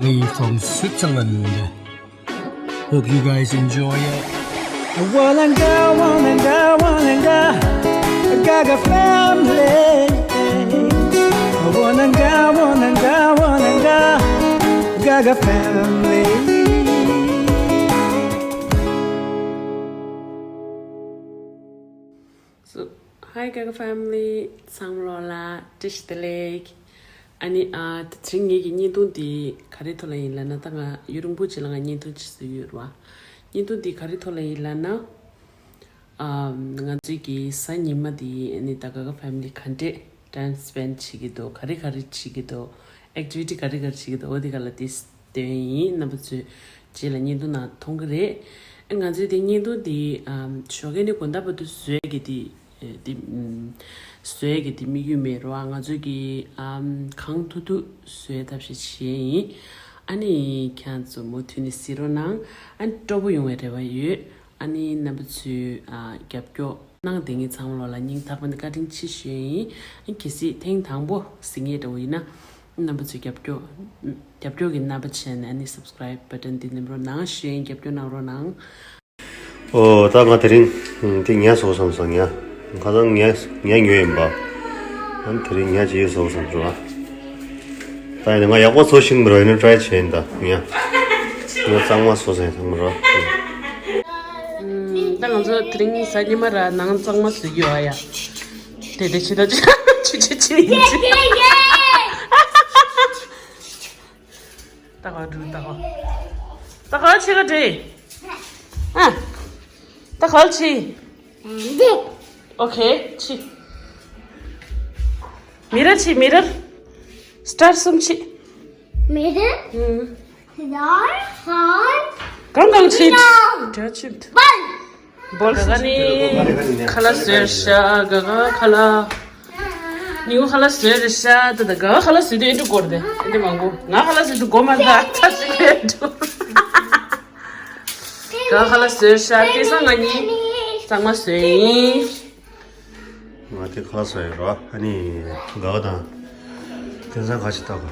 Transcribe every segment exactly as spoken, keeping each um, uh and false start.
Me from Switzerland. Hope you guys enjoy it. Walanga, walanga, walanga, Gaga family. Walanga, walanga, walanga, Gaga family. So, hi Gaga family, ཚང་མ་ལོ་ལ་བཀྲ་ཤིས་བདེ་ལེགས། ཨ་ནི་ཨ་དེ་རིང་ངེད་ཀྱི་བརྙན་ཐུང་འདི་ག་རེ་ཐོག་ལ་ཡིན་ལབ་ན། ད་ང་ཡུན་རིང་པོ་ཅིག་ལ་ང་བརྙན་ཐུང་བྱེད་སྲོལ་ཡོད་རེད་བ། བརྙན་ཐུང་འདི་ག་རེ་ཐོག་ལ་ཡིན་ལབ་ན། ཨ་ང་ཚོའི་གི་གཟའ་ཉི་མ་འདི་ཨ་ནི་ད་ག་ག་ཕེ་མི་ལི་ག་འདྲས་ཊའིམ་སི་པེན་ཌི་བྱེད་ཀྱི་འདུག་ག་རེ་ག་རེ་བྱེད་ཀྱི་འདུག་ཨེག་ཊི་བི་ཊི་ག་རེ་ག་རེ་བྱེད་ཀྱི་འདུག་འོ་དེ་ག་ལ་དེ་སྟོན་ཡིན། རྣམ་པ་ཚོས་རྗེས་ལ་བརྙན་ཐུང་ནང་མཐོང་གི་རེད། ཨ་ང་ཚོའི་དེ་བརྙན་ཐུང་འདི་ཨམ་ཞོགས་ཀས་ནས་དགོང་དག་བར་དུ་བཟོས་ཀྱི་དེ། ཨེ་དེ་ཨམ་བཟོས་ཀྱི་དེ་དམིགས་ཡུལ་མེད་རོ། ཨ་ང་ཚོས་ཀྱི་ཨམ་གང་ཐུབ་ཐུབ་བཟོས་ཐབས་ཤེས་བྱས་ཡིན། ཨ་ནི་ཁྱེད་ཚོ་མུ་མཐུད་ནས་གཟིགས་རོགས་གནང་། ཨ་ནི་སྤྲོ་པོ་ཡོང་བའི་རེ་བ་ཡོད། ཨ་ནི་རྣམ་པ་ཚོས་ཨ་རྒྱབ་སྐྱོར་གནང་བསྡད་མཁན་ཚང་མ་ལོ་ལ་སྙིང་ཐག་པ་ནས་བཀའ་དྲིན་ཆེ་ཞུ་ཡིན། ཨ་གལ་སྲིད་ཐེངས་དང་པོ་གཟིགས་མཁན་འདྲ་བོ་ཡིན་ན། རྣམ་པ་ཚོས་རྒྱབ་སྐྱོར་རྒྱབ་སྐྱོར་གྱི་རྣམ་པ་བྱས་ནས་ཨ་ནི་སབ་སི་ཀ་རའིབ་བྷ་ཊན་འདི་ནེམ་རོགས་གནང་། ཞུ་ཡིན། རྒྱབ་སྐྱོར་གནང་རོགས་གནང་། ཨོ་ད་ང་དེ་རིང་དེ་ཉ་བཟོ་བསམ་སོང་། ཉ་ཁ་སང་ཉ་ཉ་ཉོས་ཡིན་པ། ཨ་ནི་དེ་རིང་ཉ་ཅིག་བཟོ་བསམ་སོང་ཨ། ད་ཡིན་ན་ང་ཡག་པོ་བཟོ་ཤེས་མི་རོ། ཡིན་ན་ཊ་རའི་བྱས་ཡིན། ད་ཉ་ཉ་གཙང་མ་བཟོ་ཟེར་ཐང་མི་རོ། ད་ང་ཚོ་དེ་རིང་གཟའ་ཉི་མ་ར་ནང་གཙང་མ་བཟོ་གི་ཡོད་ཨ་ཡ། དེ་དེ་ཕྱི་ད་ཆུ་ཆུ་ཆུ་ཡིན་ཅི། ད་ག་འགྲོ་ད་ག་ད་ག་ཆེ་ག་འདྲེ། ཨ། ད་ག་ཆེ། འདི། ཨོ་ཁེ་ཆེ། མི་ར་ཆེ་མི་ར། སི་ཊར་གསུམ་ཆེ། མི་ར། ཨུམ། ཡར་ཧར། གང་གང་ཆེ། ཡར། དྲ་ཆེ། པན། བོལ་ག་ནི་ཁ་ལག་བཟོས་ཤག་ག་ག་ཁ་ལག་ཉིའུ་ཁ་ལག་བཟོས་རེད་ཤག་ད་ད་ག་ཁ་ལག་བཟོས་དུས་ཨེ་འདྲ་དགོས་རེད། ཨེ་འདྲ་མང་པོ་ང་ཁ་ལག་བཟོས་དུས་དགོས་མ་ད་ད་ཅི་ཨེ་འདྲ་ག་ཁ་ལག་བཟོས་ཤག་དེ་སང་ང་གཉིས་གཙང་མ་བཟོས་ཡིན། ང་དེ་ཁ་ལག་བཟོས་ཡོད་རོ། ཨ་ནི་ག་ག་དང་དེང་སང་ཁ་ཅིག་ལྟ་ག་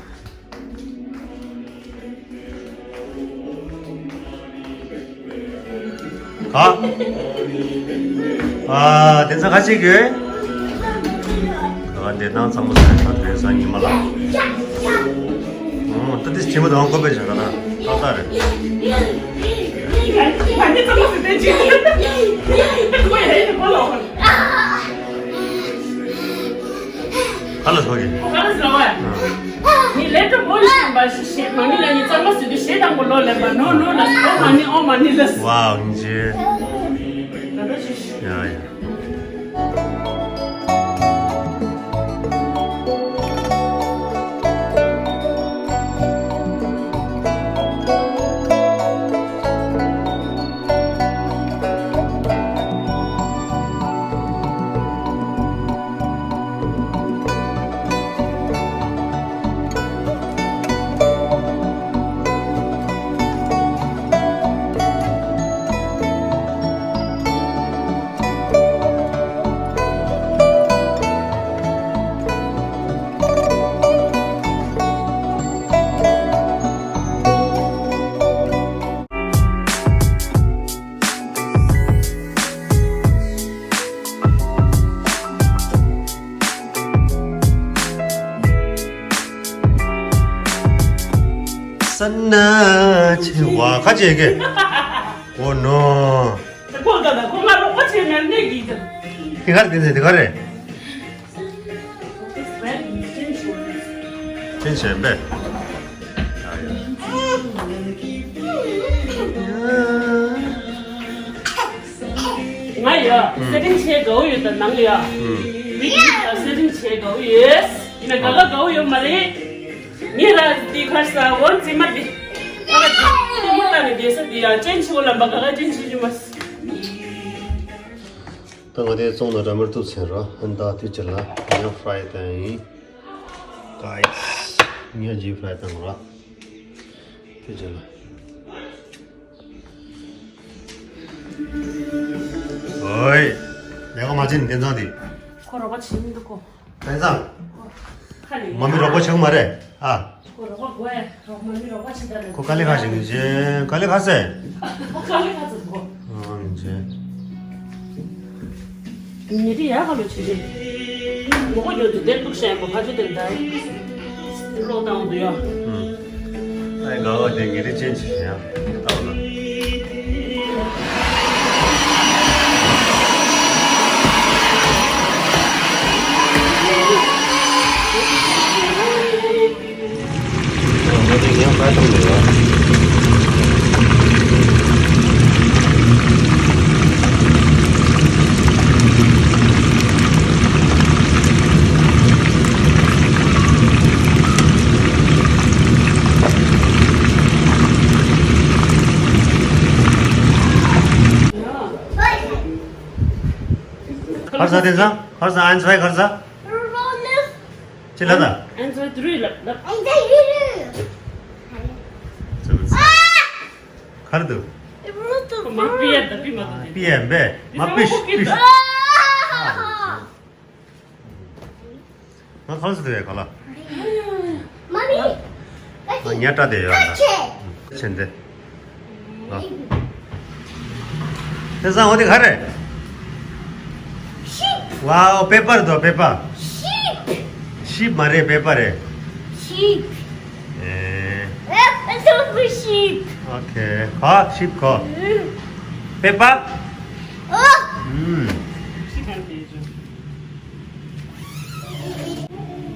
ག་ཨ་དེ་ཚོ་ག་ཅིག་གི་ག་བདེ་ཐང་ཚང་མ་ཟ་ས་དེ་ས་ཉི་མ་ལ། ཨོ་ད་དེ་ཇི་མ་དང་ཁོ་པའི་བྱ་ག་ད་ཏག་ཏག་རེད། ག་ལ་ཟ་གི། ག་ལ་ཟ་བ། ནི་ལེ་ཏོ་བོ་ཤིན་པ་ཤི་ཤི་མ་ནི་ལ་ནི་གཙང་མ་ཟེར་དུས་ཞེ་དང་པོ་ལོ་ལེན་པ་ནོ་ནོ་ལ་ཨོ་མ་ནི་ཨོ་མ་ནི་ལ། ཝའོ་ཡིན་ཅེ། ད་ལྟ་ཤི་ཤི། ཡ་ཡ། ས་ན་ཆེ་བ་ཁ་ཅེ་གེ། ཨོ་ནོ། དེ་གོ་ད་ད་ཁོ་ང་རོགས་པ་བྱེད་ན་ནས་གི་ད། དེ་གར་དེ་ཚེ་དེ་གར་རེད། ཅན་ཞན་པས། ང་ཡ་སེ་ཊིང་བྱེད་དགའ་བོ་ཡོད་ད་ནང་ཡ། ཨུམ། བི་ཌི་ཡོ་ལ་སེ་ཊིང་བྱེད་དགའ་བོ་ཡོད། ཡིན་ན་ག་ག་དགའ་བོ་ཡོད་མ་རེད། ངས་ར་འདི་ཁར་ས་འོ་འཛིན་མ་འདི། ཁ་ཁ་འདི་མོ་ལྟ་ནས་བསྡད་ས་འདི་ཡ་ཅན་ཆེ་བོ་ལམ་པ་ག་ག་ཅན་ཆེ་རྒྱུ་མ། ད་ང་དེ་བཙོང་ན་འདྲ་མར་གཏུབ་ཚར་རོ། ཨ་ནི་ད་དུས་ཅི་ལ་ཉ་ཕ་རའི་བཏང་ཡིན། གའི་སི། ཉ་ཇི་ཕ་རའི་བཏང་རོ། དུས་ཅི་ལ། ཨོའི། ལས་ཀ་མ་བྱེད་ནི་དེང་སང་དེ། ཁོ་རོགས་པ་བྱེད་མི་འདུག་གོ། དེང་སང་། ཁ་ནས། མ་མི་རོགས་པ་བྱེད་མ་རེད་ཨ། ཁོ་རོགས་པ་ ཁོ་དཀའ་ལས་ཁག་ཞིག་ནི་ཅེ། དཀའ་ལས་ཁག་སེ། དཀའ་ལས་ཁག་ཚོད་པོ། ཨང་ཅེ། ཉེ་དེ་ཡག་ག་ལོ་ཆེ་ཆེ། ངོ་གོ་ཡོད་དུ་དེར་འདུག་བཤད་པ་ཕ་ཆུ་དེར་འདའ། ལོག་ཏང་དུ་ཡོད། ཨ་ཡི་ག་བ་དེ་ཉེ་དེ་ཅན་ཆེ་ཡང་ལྟ་བ་ན། ཧར་ས་དེ་ས་ཧར་ས་ཨན་སའི་ཧར་ས། ཅི་ལ་ད། ཨན་ཛའི་དྲུག་ལ་ལ། ཁར་དུ། མ་པི་ཡ་ད་པི་མ་ད་དེ། པི་ཡ་འབེ། མ་པི་ཤ་པི་ཤ། ང་ཁར་སུ་དེ་ག་ལ། ང་ཉ་ཏྲ་དེ་ཡོད་ལ། ཆེན་དེ། དེ་སང་འོ་དེ་ག་རེད། ཝའོ་པེ་པར་དོ་པེ་པར། ཤིབ་མ་རེད་པེ་པར་རེད། ཤིབ། ཨེ། ཤིབ། ཨོ་ཁེ་གོ་ཤིབ་གོ། པེ་པར། ཨོ། ཨུམ།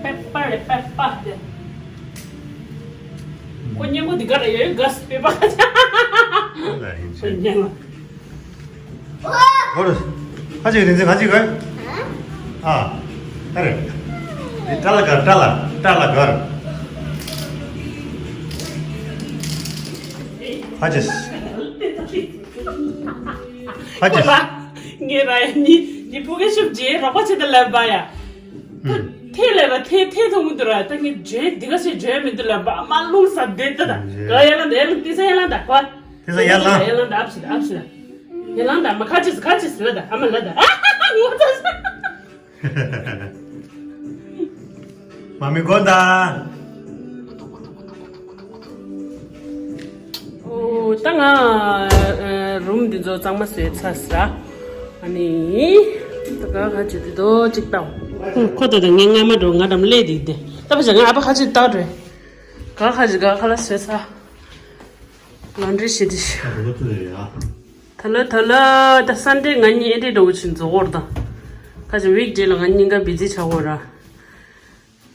པེ་པར་རེད་པེ་པར་དེ། ཁོ་སྙན་པོ་འདི་ག་རེ་ཡོད་ག་སི་པེ་པར། ཁོ་སྙན་ལ། ཧོར། ཁ་ཅིག་རིན་ཆེན་ཁ་ཅིག་གོ། ཨ། ཨ་རེ། ཏྲ་ལ་གར་ཏྲ་ལ་ཏྲ་ལ་གར། ཁ་ཅིག་ཁ་ཅིག་ངས་ར་ཡ་ནི་ནི་ཕུ་གེ་ཤུབ་ཇེ་རོགས་པ་ཆེ་ད་ལབ་པ་ཡ། ཐེ་ལེ་ར་ཐེ་ཐེ་ཐུང་མི་འདུག་ར་ད་ངས་ཇེ་འདི་ག་ཞིག་ཇེ་མི་འདུག་ལབ་པ་མ་རླུང་ས་བསྡད་ད་ད་ག་ཡ་ལ་འདི་ཡ་ལ་འདི་ས་ཡ་ལ་འདི་ག་དེ་ས་ཡ་ལ་ཡ་ལ་འདི་ཨབ་ཤི་ད་ཨབ་ཤི་ད་ཡ་ལ་འདི་མ་ཁ་ཅིག་ཁ་ཅིག་ལ་ད་ཨ་མ་ལ་ད་ཨ་ངོ་ཚ་ས། མ་མི་གོ་ད། ཨོ་ད་ང་རུམ་འདི་ཚོ་གཙང་མ་བཟོས་ཚར་ས། ཨ་ནི་ད་ག་ཁ་ཅིག་འདི་དོ་ཅིག་བཏང་། ཁོ་ད་ད་ངས་རྔ་མ་འགྲོ་ང་འགྲམ་ཀླད་འདི་བསྡད་ད་པ་བྱ་ང་ཨ་ཕ་ཁ་ཅིག་བཏང་འགྲོ། ག་ཁ་ཅིག་ག་ཁ་ལ་བཟོས་ཚར། ལོན་ཌི་རི་བྱེད་དུས། ད་ལོ་ད་ལོ་ད་སན་ཌེ་ང་གཉིས་ཨེ་འདྲའི་འགྲོ་གི་ཕྱིན་རྫོགས་སྐོར་དང་། ཁ་ཅིག་ཝིག་ཌེ་ལ་ང་གཉིས་ཀ་བི་ཛི་ཆགས་སྐོར་ར།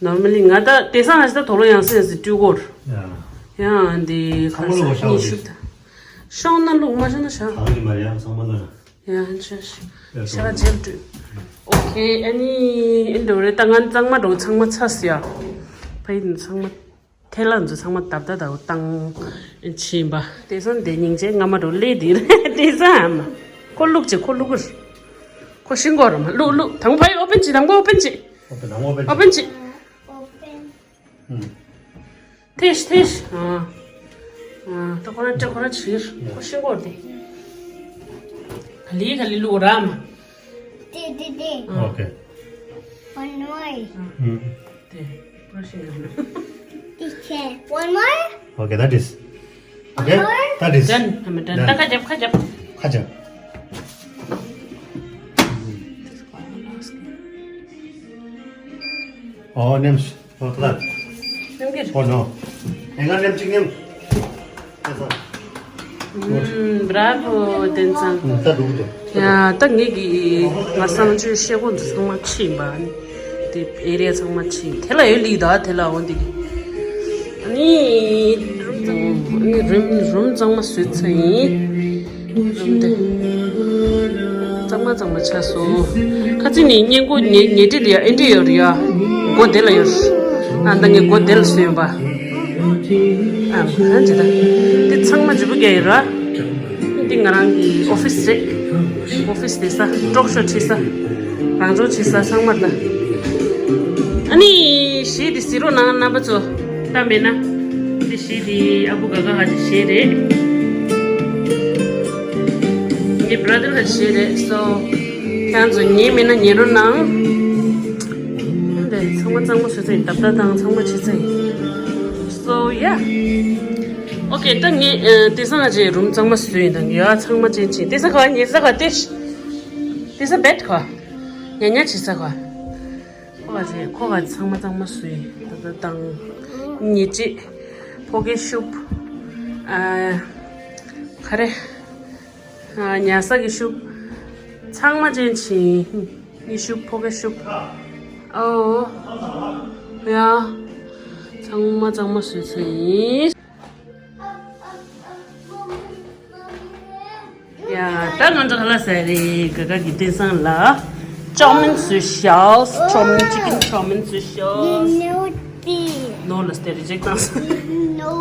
ནོར་མལ་ལི་ང་ད་དེང་སང་ང་ཞིག་ད་དོ་ལོ་ཡང་སེ་ཡང་སེ་སྤྲུལ་སྐོར། ཡ། ཡང་འདི་ཚང་མ་ལོ་ཤ་བ་ཤོག་ཤུབ་ད། ཤོང་ན་ལུག་མ་ཤོང་ན་ཤ། གང་གི་མ་རེད་ཡང་ཚང་མ་ལ། ཡང་ཤ་ཤ་ཤ་བ་ཇེམ་སྤྲུལ། ཨོ་ཁེ་ཨ་ནི་ཨེ་འགྲོ་རེད་ད་ང་གཙང་མ་འགྲོ་ཚང་མ་ཚ་སི་ཡ། ཕ་ཡི་ཚང་མ། ཐལ་ལ་འཛུ་ཚང་མ་བཏབ་ད་ད་བཏང་ཕྱིན་པ། དེ་སང་དེ་སྙིང་རྗེ་རྔ་མ་འགྲོ་ལེ་དེ་རེད་དེ་སང་ཨ་མ། ཁོ་ལུག་ཅིག་ཁོ་ལུག་གུར། ཁོ་ཤིང་གོ་ར་མ་ལུག་ལུག་དང་པོ་ཕ་ཡི་ཨོ་པན་ཅི་དང་པོ་ཨོ་པན་ཅི། ཨོ་པན་ཨོ་པན་ཅི། ཐེ་ཤི་ཐེ་ཤི་ཨ། ཨ་ད་ཁོ་ར་ཅི་ཁོ་ར་ཅི་ཁོ་ཤིང་གོ་དེ། ག་ལི་ག་ལི་ལུག་ར་མ། དེ་དེ་དེ། ཨོ་ཁེ། One more. ཨུམ། དེ། ཁོ་ཤིང་གོ་ལུག Teacher, one more. Okay, that is. Okay, one more. That is. Done. I'm done. Done. ད་ཁ་རྒྱབ་ཁ་རྒྱབ། ཁ་རྒྱབ། ཨོ་ནེམས། ཨོ་ད། ནེམ་གིར། ཨོ་ནོ། ཨེ་ང་ནེམ་གཅིག་ནེམ། ཨུམ། Bravo དེན་ཚང་། ད་འདུག་འདུག་ཡ་ད་ངེད་ཀྱི་ང་བསམ་ཚུལ་ཤེས་གོ་འདི་ཚང་མ་ཕྱིན་པ་ནི། དེ་ཨེ་རི་ཡ་ཚང་མ་ཕྱིན་དེ་ལ་ཡོད་ལི་ད་དེ་ལ་འོ་འདི་གི་ཨ་ནི་རུམ་རུམ་ཚང་མ་བཟོས་ཚར་ཡིན། རུམ་དེ་གཙང་མ་གཙང་མ་ཆགས་སོང་། ཁ་ཚིག་ནི་སྙན་གོ་ཉེ་ཉེ་འབྲེལ་ཡ་ཨེ་འདྲེ་ཡོད་རེད་ཡ། སྒོ་དེ་ལ་ཡོད། ཨ་ད་ངས་སྒོ་དེ་ལ་བཟོས་ཡོད་པ། ཨ་ཧ་ཇི་ད། འདི་ཚང་མ་ཇི་བུ་རྒྱ་ཡོད་ར། འདི་ང་རང་གི་ཨོ་ཕི་སི་རེད། ཨོ་ཕི་སི་དེ་ས་ཊོག་ཤོ་བྲིས་ས། རང་སྦྱོང་བྱེད་ས་ཚང་མ་རེད་ད། ཨ་ནི་གཞས་འདི་གཟིགས་རོགས་གནང་རྣམ་པ་ཚོ། ལྟ་མེད་ན། འདི་གཞས་འདི་ཨ་བུ་ག་ག་ཧ་ཅི་གཞས་རེད། ངའི་བྷ་ར་དར་ཧ་ཅི་གཞས་རེད་སོ། ཁྱེད་ཚོ་ཉན་མེད་ན་ཉན་རོགས་གནང་། འདི་ཚང་མ་གཙང་མ་བཟོས་ཚར་ཡིན། ཏབ་ཏ་དང་ཚང་མ་བྱས་ཚར་ཡིན། So yeah. Okay, ད་ངས་ཨ་དེང་སང་ང་ཅག་རུམ་གཙང་མ་བཟོས་ཡིན། ད་ངས་ཡ་ཚང་མ་ཅན་ཅན། དེང་སང་ག་ཉལ་ས་ག་དེ། དེང་སང་བེད་ག་ཉལ་ཉལ་བྱེད་ས་ག་ཁོ་ག་ཅེ་ཁོ་ག་ཚང་མ་གཙང་མ་བཟོས་ཡིན། ད་ད་དང་ཉལ་ཁྲི། ཕོ་སྐྱེས་ཤུབས། ཨ་ག་རེ། ཉལ་ས་གི་ཤུབས། ཚང་མ་ཅན་ཅན། ཉལ་ཤུབས། ཕོ་སྐྱེས་ཤུབས། ཨོ། ཡ། ཚང་མ་གཙང་མ་བཟོས་ཚར་ཡིན། ཡ། ད་ང་ཚོ་ཁ་ལག་ཟས་རེད། ག་ག་གི་དེང་སང་ལ་ཅའོ་མིན་བཟོས་ཤག་ཅའོ་མིན། ཅི་ཀིན་ཅའོ་མིན་བཟོས་ཤག No, ལ་སྟེ་རི་ཇེག་བཏང་སོང་།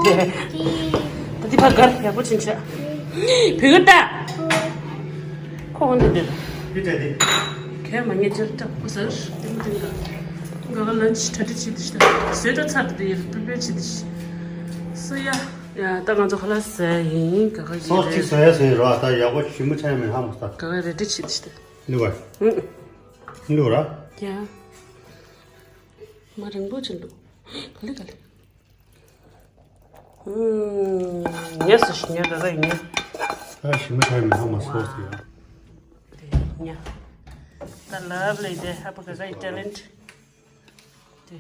ད་འདི་ཕར་གར་ཡག་པོ་ཕྱིན་ཆ། བུ་གུ་ད། ཁོ་འོང་དུ་འདིར། འདི་གྲ་འདི། གས་མ་ངས་ཅར་ཏྲ་ཁོ་ཟར་ཏི་མོ་ཏི་ག་ག་ག་ལན་ཆི་ཁྲ་ཏི་ཆི་ཏི་ཤི་ད་ཟོས་ཏྲ་ཚར་ཏི་ཡར་པི་པེར་ཆི་ཏི་ཤི། སོ་ཡ། ཡ་ད་ང་ཚོ་ཁ་ལག་ཟས་ཡིན། ག་ག་ཡིན་སོགས་གཅིག་ཟ་ཡ་ཟོས་ར། ད་ཡག་པོ་ཞིམ་པོ་ཆ་ཡ་མེད་ཧ་མ་ས། ག་ག་རེ་ཏི་ཆི་ཏི་ཤི་ད། འདི་བར། ཨུ། འདི་བར། ཡ། མ་རིང་པོ་ཅིག་འདུག་ག་ལེ་ག་ལེ། ངས་སུ་ཞིག་ཉལ་ག་ག་ཡིན། ད་ཞིམ་པོ་ཆགས་མི་ཐོག་མ་སོགས་སུ་ཡོད། ཉལ། ད་ལབ་ལེ་དེ་ཧ་པ་ག་ག་ཡི་ཊེ་ལེན་ཊི། དེ།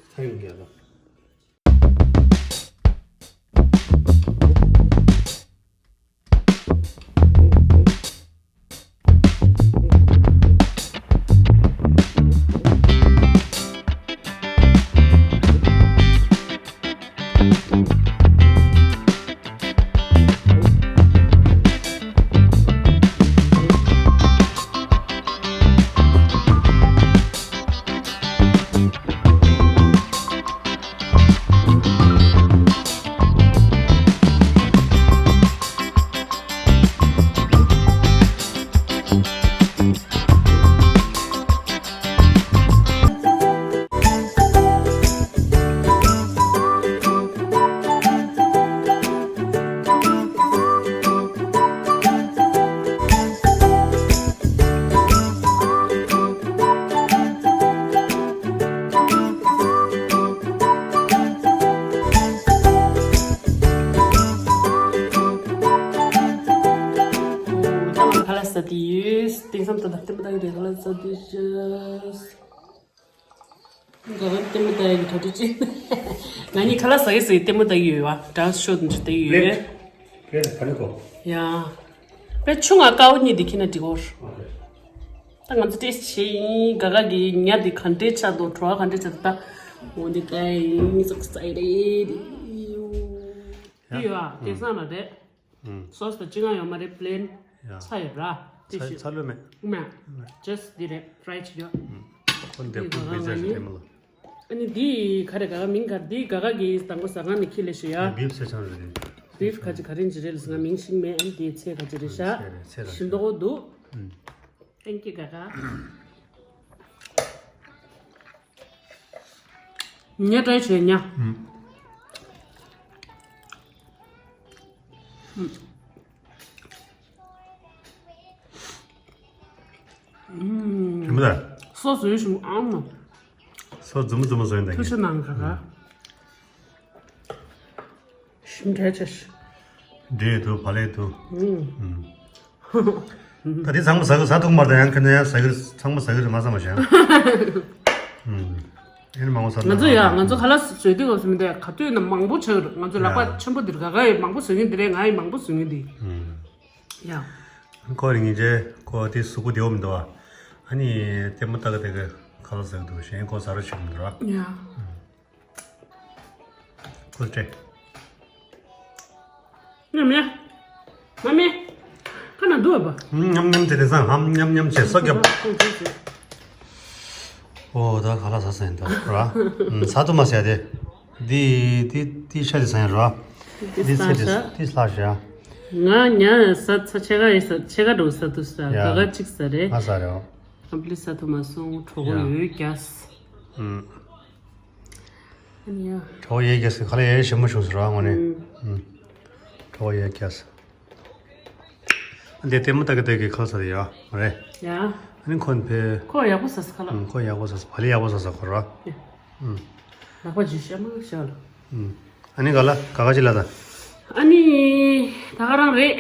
ད་ཡིན་གྱི་ལ། ཁ་ལག་ཟ་དེ་ཡོད། དེང་སང་ད་ལྟ་ལྟད་མོ་ལྟ་གི་རེད། ཁ་ལག་ཟ་དེ་ཤེས། ང་རང་ལྟད་མོ་ལྟ་ཡག་གི་གྲ་སྒྲིག་བྱེད། ང་གཉིས་ཁ་ལག་ཟ་གི་ཟ་གི་ལྟད་མོ་ལྟ་གི་ཡོད་བ། ཌན་སི་ཤོ་དེ་འདྲ་ལྟ་གི་ཡོད། ཡ། པེ་ཆུང་ང་ཀའོ་གཉིས་དེ་ཁྱེར་ན་འགྲིག་གོ། ད་ང་ཚོ་ཊེ་སི་ཊི་བྱེད་ཡིན། ག་ག་གི་ཉ་དེ་ག་འདྲས་ཆགས་འདུག་བྲོ་བ་ག་འདྲས་ཆགས་འདུག་ད་འོ་འདི་ཀའི་ངི་ཙག་ཙག་རེད། ཡ། ཡོད་ཨ། དེང་སང་ལ་རེད། སོ་སི་དང་ཅི་གང་ཡོད་མ་རེད། པི་ལེན་ཡ། ཚྭ་ཡོད་ར། དེ་ཚྭ་ཚྭ་ལོས་མེད། མེད། ཇ་སི་ཊི་འདི་རེད། ཕི་རའི་བྱེད་རྒྱུ། ཁོ་འདི་འདི་བུ་ག་བི་ཟེར་ང་ཞིག་ཡིན། ལྟད་མོ་ལ། ཨ་ནི་འདི་ག་རེ་ག་ག་མིང་ག་རེ། འདི་ག་ག་གི་དང་པོ་ཟ་ཁང་ནས་ཁྱི་ལས་ཤི་ཡ། བིབ་ཟེར་ཆང་རེད། བིབ་ག་ཅི་ག་རེ་འཇི་རེད་ལ་ཟ། ང་མིང་ཤིག་མེད། ཨ་ནི་འདི་ཚེ་ག་ཅི་རེད་ཤ། ཚེ་རེད་ཚེ་རེད། ཞིམ་མདོག་འདུག་ཨུམ། ཐེང་ཀིའུ་ག་ག་ཉལ་ཏྲའི་བྱས་ཉ། ཨུམ། ཨུམ། ཞིམ་པོ་ད། སོ་སོའི་ཞིམ་ཨང་ནོ། སོ་རྫུན་མ་རྫུན་མ་བཟོས་ཡིན་ད། ཐུགས་ཆེ་གནང་ག་ག་ཞིམ་དྲག་ཆེ། འདྲེས་འདུག་བ་ལས་འདུག་ཨུམ། ད་དེ་ཚང་མ་ཟ་གི་ཟ་ཐུབ་མ་རེད། ཡང་ཁྱོད་ཡང་ཟ་གི་ཚང་མ་ཟ་གི་རེད་མ་བསམ་པ་བྱས། ཨུམ། ཨེ་ནི་མང་པོ་ཟ་ང་ཚོ་ཡ་ང་ཚོ་ཁ་ལག་བཟོས་དུས་སྐབས་སུ་མི་འདུག་ག་དུས་ན་མང་པོ་བྱ་གི་རེད། ང་ཚོ་ལག་པ་ཡ། ཆེན་པོ་འདིར་ག་ག་ཡི་མང་པོ་བཟོ་མཁན་འདི་རེད། ང་ཡི་མང་པོ་བཟོ་མཁན་འདི། ཨུམ། ཡ། ཁོ་རིང་ངེ་ཅེ་ཁོ་དེ་གཟུགས་པོ་བདེ་བོ་མི་འདུག་བ། ཨ་ནི་ལྟད་མོ་ལྟ་གི་དེ་གི་ཁ་ལག་ཟ་གི་འདུག་གཞན་ཁོ་ཟ་རོ་བྱེད་གི་མི་འདུག་ར། ཡ། ཁོ་སྤྲད། ཉམས་ཡ། མ་མེ། ཁ་ན་འདུག་བ། ཉམས་ཉམས་བྱས་དེང་སང་ཧམ་ཉམས་ཉམས་བྱས་སོ་རྒྱབ། ཨོ་ད་ཁ་ལག་ཟ་ཟ་ཡིན་ད་ར། ཟ་ཐུབ་མ་ཟ་དེ། འདི་འདི་འདི་ཤ་དེ་ཟ་ཡིན་ར། འདི་ཚེ་དེ་འདི་ལྷག་ཤ། ང་ཉ་ཟ་ཚ་ཆེ་ག་ཡི་ཟ་ཆེ་ག་འགྲོ་ཟ་དུ་ཟ་ཡ། ག་ག་གཅིག་ཟ་རེད། ང་ཟ་རེད་ཨོ། ཨམ་པི་ལི་ཟ་ཐུབ་མ་སོང་གྲོགས་པོ་ཡ། ཡོད་རྒྱ་ཟ། ཨུམ། ཨ་ནི་ཡ། གྲོགས་ཡས་རྒྱ་ཟེར་ཁ་ལག་ཡས་ཞིམ་པོ་བྱུང་ཟེར་བ་དངོས་གནས། ཨུམ། ཨུམ། གྲོགས་ཡས་རྒྱ་ཟེར། ཨ་འདི་ལྟད་མོ་ལྟ་གི་ལྟ་གི་ཁ་ལག་ཟ་དེ་ཡ་མ་རེད། ཡ། ཨ་ནི་ཁོ་ནི་ཕེ། ཁོ་ཡག་པོ་ཟ་ཟ་ཁ་ལག་ཨུམ། ཁོ་ཡག་པོ་ཟ་ཟ་བ་ལི་ཡག་པོ་ཟ་ཟ་ཁོ་ར། ཡ། ཨུམ། ལག་པ་ཇི་ཤ་མ་ཤ་ལ། ཨ་ནི་ག་ལ་ག་ག་ཅི་ལ་ད། ཨ་ནི་ད་ག་རང་རེད།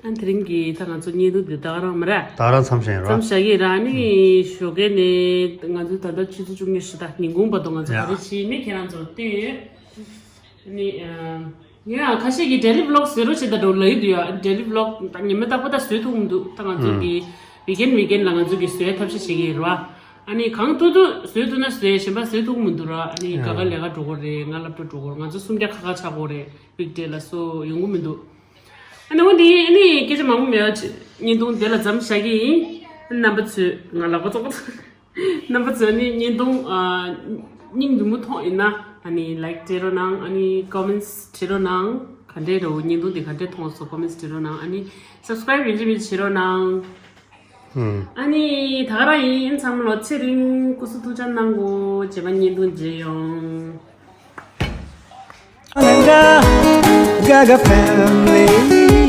ཨ་དེ་རིང་གི་ད་ང་ཚོ་བརྙན་ཐུང་འདི་ད་ག་རང་མ་རེད། ད་ག་རང་མཚམས་བཞག་ཡིན་ར། མཚམས་བཞག་གི་ར། ཨ་ནི་ཞོགས་ཀས་ནས་ང་ཚོ་ད་ལྟ་ཆུ་ཚོད་བཅུ་གཉིས་ཤི་ད་ཉིན་གུང་བར་དུ་ང་ཚོ་ག་རེ་བྱས་མེད་ཁྱེད་རང་ཚོར་སྟོན་ཡོད། ཨ་ནི་ཡ་ཁ་ཤས་ཀྱིས་daily vlog བཟོས་རོགས་བྱེད་ད་འགྲོ་ལབ་ཀྱི་འདུག་ཡ། daily vlog ད་ཉི་མ་རྟག་པར་ད་བཟོས་ཐུབ་མི་འདུག་ད་ང་ཚོ་གི་weekend weekend ལ་ང་ཚོ་གི་བཟོའི་ཐབས་ཤེས་བྱེད་ཀྱི་ཡིན་ར། ཨ་ནི་གང་ཐུབ་ཐུབ་བཟོས་ཐུབ་ན་བཟོས། གཞན་པ་བཟོས་ཐུབ་མི་འདུག་ར། ཨ་ནི་ག་ག་ལས་ཀ་འགྲོ་དགོས་རེད། ང་སློབ་གྲྭ་འགྲོ་དགོས་རེད། ང་ཚོ་སུམ་བརྒྱ་ཁ་ཁ་ཆགས་དགོས་རེད། weekday ལ་སོ་ཡོང་གི་མི་འདུག་ཨ་ནི་འོ་འདི་ཨ་ནི་སྐད་ཆ་མང་པོ་མེད་པ་བྱེད། བརྙན་ཐུང་དེ་ལ་མཚམས་བཞག་གི་ཡིན། རྣམ་པ་ཚོས་ང་ལག་པ་བཙོག་པ། རྣམ་པ་ཚོས་ནི་བརྙན་ཐུང་ཨ་སྙིང་རྗེ་མོ་མཐོང་ཡིན་ན་ཨ་ནི་like བྱེད་རོགས་གནང་། ཨ་ནི་comments བྱེད་རོགས་གནང་། ག་འདྲས་རེད། བརྙན་ཐུང་འདི་ག་འདྲས་མཐོང་སོང་comments བྱེད་རོགས་གནང་། ཨ་ནི་subscribe ཡིན་གཅིག་མིན་གཅིག་བྱེད་རོགས་གནང་། ཨ་ནི་ད་ག་རང་ཡིན། ཚང་མ་ལོ་ཚེ་རིང་། སྐུ་གཟུགས་ཐུགས་ཅག་གནང་གོ། རྗེས་མ་བརྙན་ཐུང་མཇལ་ཡོང་། Gaga family.